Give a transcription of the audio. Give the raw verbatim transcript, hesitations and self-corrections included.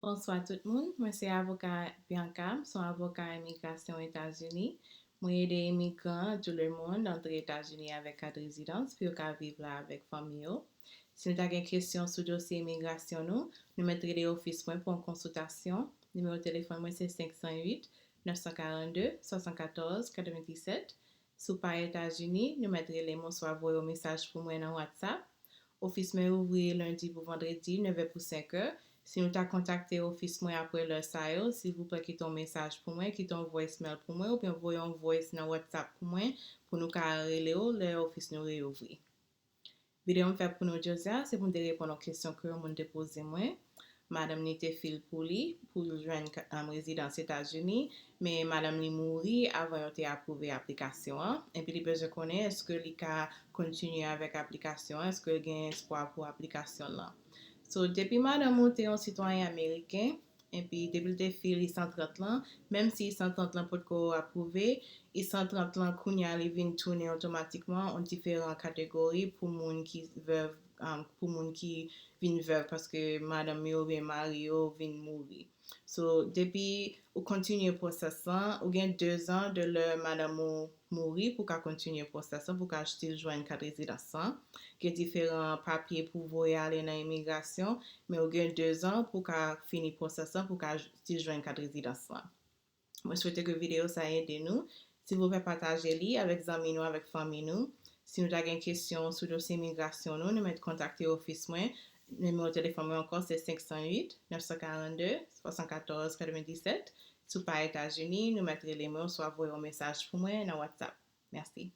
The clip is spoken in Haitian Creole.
Bonswa tout moun, mwen se avoka Bianca, m se yon avoka imigrasyon Etazini. Mwen ede imigran an tou lemonn antre Etazini avèk kat rezidans pou yo ka viv la avèk fanmi yo. Si nou ta gen kesyon sou dosye imigrasyon nou, nou mèt rele ofis mwen pou yon konsiltasyon. Nimewo telefòn mwen se senk san uit, nèf san karannde, swasannkatòz, katrevenndisèt. Si w pa Etazini, nou mèt rele m oswa voye yon mesaj pou mwen nan WhatsApp. Ofis mwen ouvri lendi pou vandredi, nevè pou senkè. Si nou ta kontakte ofis mwen apre lè sa yo, silvouplè kite yon mesaj pou mwen, kite yon voicemail pou mwen, oubyen voye yon voice nan WhatsApp pou mwen, pou nou ka rele w lè ofis nou reouvri. Videyo m fè pou nou jodi a, se pou m te reponn yon kesyon ke yon moun te poze mwen. Madanm li te fil pou li, pou l jwenn ka- um, rezidans Etazini, men madanm li mouri avan yo te apwouve aplikasyon an. Epi li bezwen konnen èske li ka kontinye avèk aplikasyon an, èske l gen espwa pou aplikasyon lan. So, depi madanm ou te yon sitwayen ameriken, epi depi l te fil I san trant lan, menm si I san trant lan potko apwouve, I san trant lan kounye a li vin tounen otomatikman yon diferan kategori pou moun ki vèv, um, pou moun ki vin vèv paske madanm yo oubyen mari yo vin mouri. So, depi ou kontinye pwosès lan, ou gen dezan de lè madanm ou mouri pou ka kontinye pwosès lan, pou ka still jwenn kat rezidans lan. Gen diferan papye pou voye ale nan imigrasyon, men ou gen dezan pou ka fini pwosès lan, pou ka still jwenn kat rezidans lan. Mwen swete ke videyo sa ede nou. Silvouplè pataje li avèk zanmi nou, avèk fanmi nou. Si nou ta gen kesyon sou dosye imigrasyon nou, nou mèt kontakte ofis mwen. Nimewo telefòn mwen ankò se senk san uit, nèf san karannde, swasannkatòz, katrevenndisèt. Si w pa Etazini, nou mèt rele mwen oswa voye yon mesaj pou mwen nan WhatsApp. Mèsi.